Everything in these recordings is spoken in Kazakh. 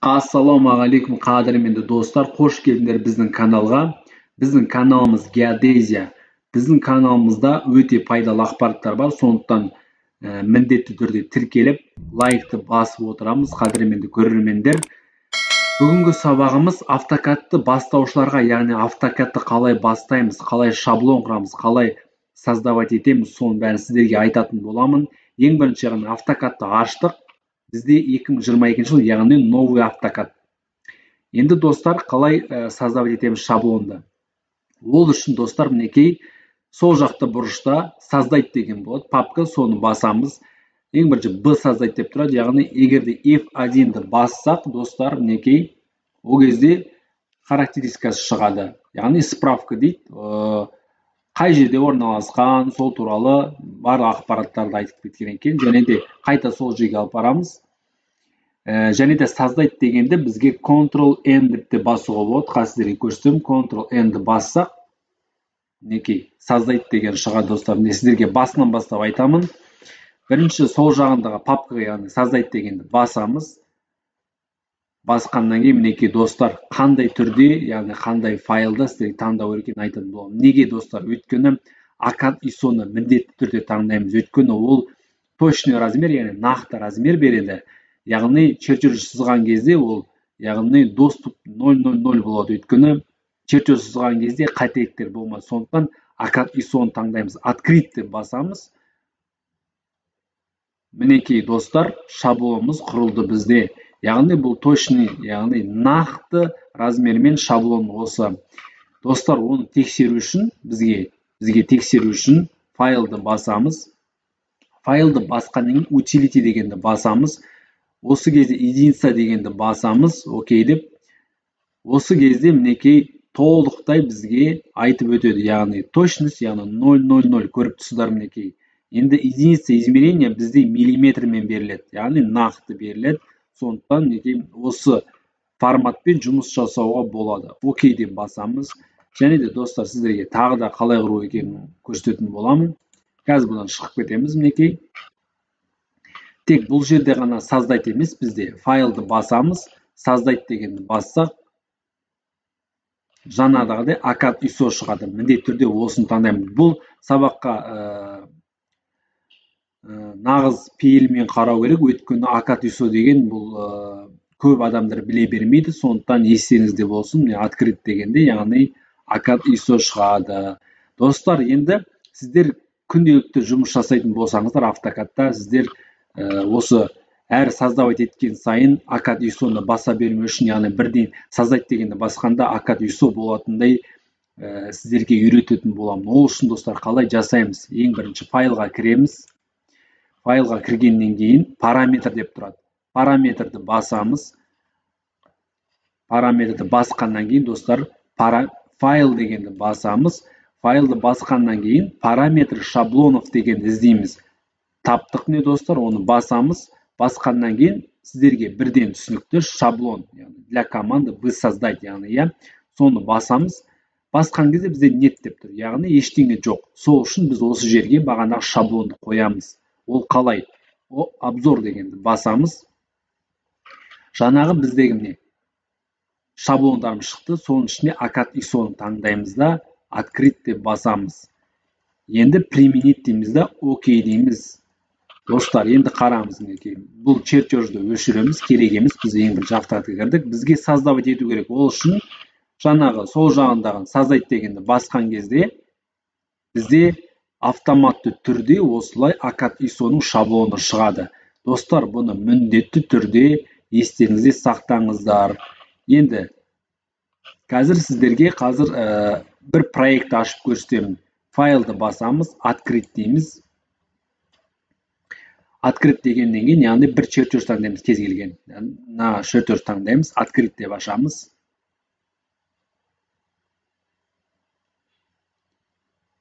Ассалаумағалейкум, қадірменді достар, қош келдіңдер біздің каналға. Біздің каналымыз Геодезия. Біздің каналымызда өте пайдалы ақпараттар бар, сондықтан міндетті түрде тіркеліп, лайкты басып отырамыз, қадірменді көрермендер. Бүгінгі сабағымыз автокадты бастаушыларға, яғни автокадты қалай бастаймыз, қалай шаблон құрамыз, қалай создавать етеміз, соның бәрін сіздерге айтатын боламын. Ең бірінші, яғни автокадты аштық. Бізде 2022 жыл, яғни новый автокад. Енді достар, қалай создавать етеміз шаблонды? Ол үшін достар, мінекей, сол жақта бұрышта создать деген болады, папка, соны басамыз. Ең бірінші B создать деп тұрады, яғни егер де F1-ді бассақ, достар, мінекей, ол кезде характеристикасы шығады. Яғни справка дейді, қай жерде орналасқан, сол туралы барлық ақпараттарды айтып кеткен екен. Және де қайта сол жерге алып барамыз. Және де создать дегенде бізге Ctrl N деп те басуға болады. Қазір сіздерге көрсетемін. Ctrl N-ді бассақ, мінекей, создать деген шығады, достар. Міне, сіздерге басынан бастап айтамын. Бірінші сол жағындағы папкаға, яғни создать дегенді басамыз. Басқаннан кейін мінекей, достар, қандай түрде, яғни қандай файлды сіздерге таңдау керек екенін айтатын боламын. Неге, достар? Өйткені ACAD ISO-ны міндетті түрде таңдаймыз. Өйткені ол точный размер, яғни нақты размер береді. Яғни чертеж сызған кезде ол, яғни доступ 0.00 болады. Өйткені чертеж сызған кезде қателіктер болмайды. Сондықтан ACAD ISO-ны таңдаймыз. Открыть деп басамыз. Мінекей, достар, шаблонымыз құрылды бізде. Яғни бұл точный, яғни нақты размермен шаблон осы. Достар, оны тексеру үшін, бізге тексеру үшін файлды басамыз. Файлды басқаннан кейін утилити дегенді басамыз. Осы кезде единица дегенді басамыз, окей деп. Осы кезде мінекей толықтай бізге айтып өтеді, яғни точность, яғни 0.00 көріп тұрсыздар мінекей. Енді единица измерения бізде миллиметрмен беріледі, яғни нақты беріледі. Сондықтан мінекей осы форматпен жұмыс жасауға болады. Окей деп басамыз. Және де достар, сіздерге тағы да қалай құру екенін көрсететін боламын. Қазір бұдан шығып кетеміз мінекей. Тек бұл жерде ғана создать емес, бізде файлды басамыз, создать дегенді бассақ, жаңағыдай ACAD ISO шығады. Міндетті түрде осыны таңдаймыз. Бұл сабаққа нағыз пейілмен қарау керек, өйткені ACAD ISO деген бұл көп адамдар біле бермейді, сондықтан естеріңізде болсын. Міне, открыть дегенде, яғни ACAD ISO шығады. Достар, енді сіздер күнделікті жұмыс жасайтын болсаңыздар, автокадта сіздер осы әр создавать еткен сайын ACAD ISO-ны баса бермеу үшін, яғни бірден создать дегенді басқанда ACAD ISO болатындай сіздерге үйрететін боламын. Ол үшін, достар, қалай жасаймыз? Ең бірінші файлға кіреміз. Файлға кіргеннен кейін параметр деп тұрады. Параметрді басамыз. Параметрді басқаннан кейін, достар, файл дегенді басамыз. Файлды басқаннан кейін параметр шаблонов дегенді іздейміз. Таптық не, достар, оны басамыз. Басқаннан кейін сіздерге бірден түсінікті шаблон, яғни для команды вы создать, яғни, иә, соны басамыз. Басқан кезде бізде нет деп тұр, яғни ештеңе жоқ. Сол үшін біз осы жерге бағанағы шаблонды қоямыз. Ол қалай? О, обзор дегенді басамыз. Жаңағы біздегі міне шаблондарымыз шықты, соның ішінде ACAD ISO-ны таңдаймыз да, открыть деп басамыз. Енді применить дейміз да, окей дейміз. Достар, енді қараңыз мінекей, бұл чертежді өшіреміз, керек емес, біз ең бірінші автокадқа кірдік, бізге создавать ету керек. Ол үшін жаңағы сол жағындағы создать дегенді басқан кезде бізде автоматты түрде осылай ACAD ISO-ның шаблоны шығады. Достар, бұны міндетті түрде естеріңізде сақтаңыздар. Енді қазір сіздерге бір проект ашып көрсетемін. Файлды басамыз, открыть дейміз. Открыть дегеннен кейін, яғни бір чертеж таңдаймыз, кез келген. Мына чертеж таңдаймыз, открыть деп ашамыз.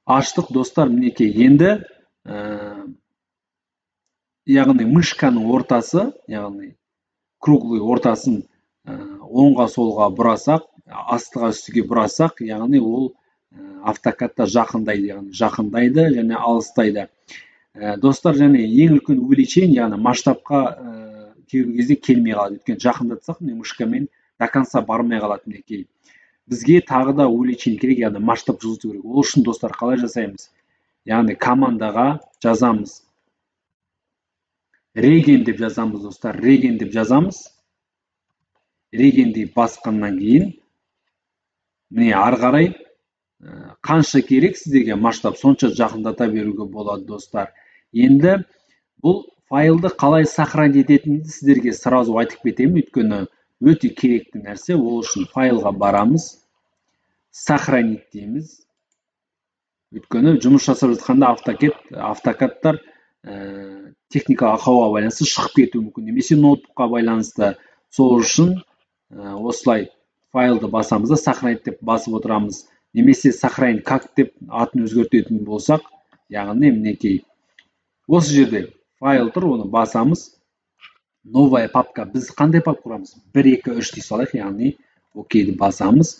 Аштық, достар, мінекей. Енді яғни мышканың ортасы, яғни круглый ортасын оңға солға бұрасақ, астыға үстіге бұрасақ, яғни ол автокадта жақындайды, яғни жақындайды және алыстайды. Достар, және ең үлкен увеличение, яғни масштабқа Кейбір кезде келмей қалады, өйткені жақындатсақ, міне, мышкамен до конца бармай қалады. Мінекей, бізге тағы да увеличение керек, яғни масштаб жылжыту керек. Ол үшін, достар, қалай жасаймыз? Яғни командаға жазамыз, regen деп жазамыз, достар, regen деп жазамыз. Regen деп басқаннан кейін, міне, ары қарай қанша керек сіздерге масштаб, сонша жақындата беруге болады, достар. Енді бұл файлды қалай сохранить ететінімді сіздерге сразу айтып кетемін, өйткені өте керекті нәрсе. Ол үшін файлға барамыз, сохранить дейміз, өйткені жұмыс жасап жатқанда автокадтар техникалық ақауға байланысты шығып кетуі мүмкін немесе ноутбукқа байланысты. Сол үшін осылай файлды басамыз да, сохранить деп басып отырамыз немесе сохранить как деп атын өзгертетін болсақ, яғни мінекей, осы жерде файл тұр, оны басамыз, новая папка. Біз қандай папка құрамыз? Бір, екі, үш дей салайық. Яғни окейді басамыз,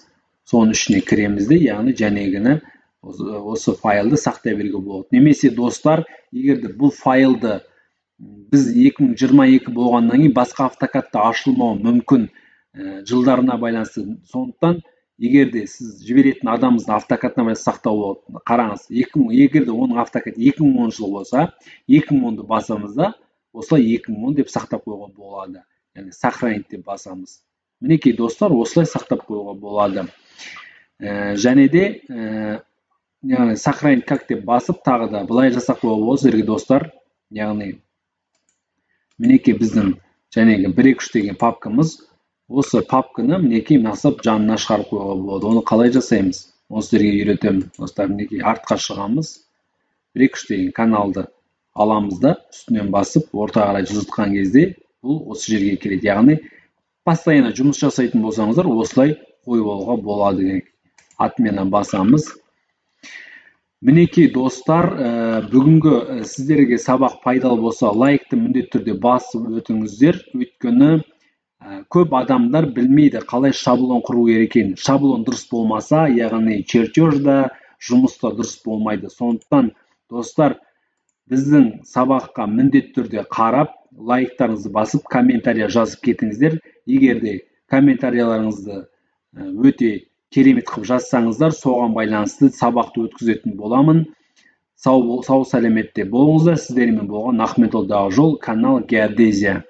соның ішіне кіреміз де, яғни жәнегіні осы файлды сақтай беруге болады. Немесе, достар, егер де бұл файлды біз 2022 болғаннан кейін басқа автокадта ашылмауы мүмкін, жылдарына байланысты. Сондықтан егер де сіз жіберетін адамыңыздың автокадына байланысты сақтау болады. Қараңыз, 2000, егер де оның автокад 2010 жылы болса, 2010-ды басамыз да, осылай 2010 деп сақтап қоюға болады, яғни сохранить деп басамыз. Мінекей, достар, осылай сақтап қоюға болады. Және де яғни сохранить как деп басып, тағы да былай жасап қоюға болады сіздерге, достар. Яғни мінекей, біздің жәнегі бір, екі, үш деген папкамыз, осы папканы, мінекей, мынасып жанына шығарып қоюға болады. Оны қалай жасаймыз, оны сіздерге үйретемін, достар. Мінекей, артқа шығамыз, бір, екі, үш деген каналды аламыз да, үстінен басып ортаға қарай жылжытқан кезде бұл осы жерге келеді. Яғни постоянно жұмыс жасайтын болсаңыздар, осылай қойып алуға болады. Отмена басамыз. Мінекей, достар, бүгінгі сіздерге сабақ пайдалы болса, лайкты міндетті түрде басып өтіңіздер, өйткені көп адамдар білмейді қалай шаблон құру керек екенін. Шаблон дұрыс болмаса, яғни чертеж да, жұмыс та дұрыс болмайды. Сондықтан, достар, біздің сабаққа міндетті түрде қарап, лайктарыңызды басып, комментария жазып кетіңіздер. Егер де комментарияларыңызды өте керемет қылып жазсаңыздар, соған байланысты сабақты өткізетін боламын. Сау, сау сәлеметте болыңыздар. Сіздермен болған Ахметұлы Дағжол, канал Геодезия.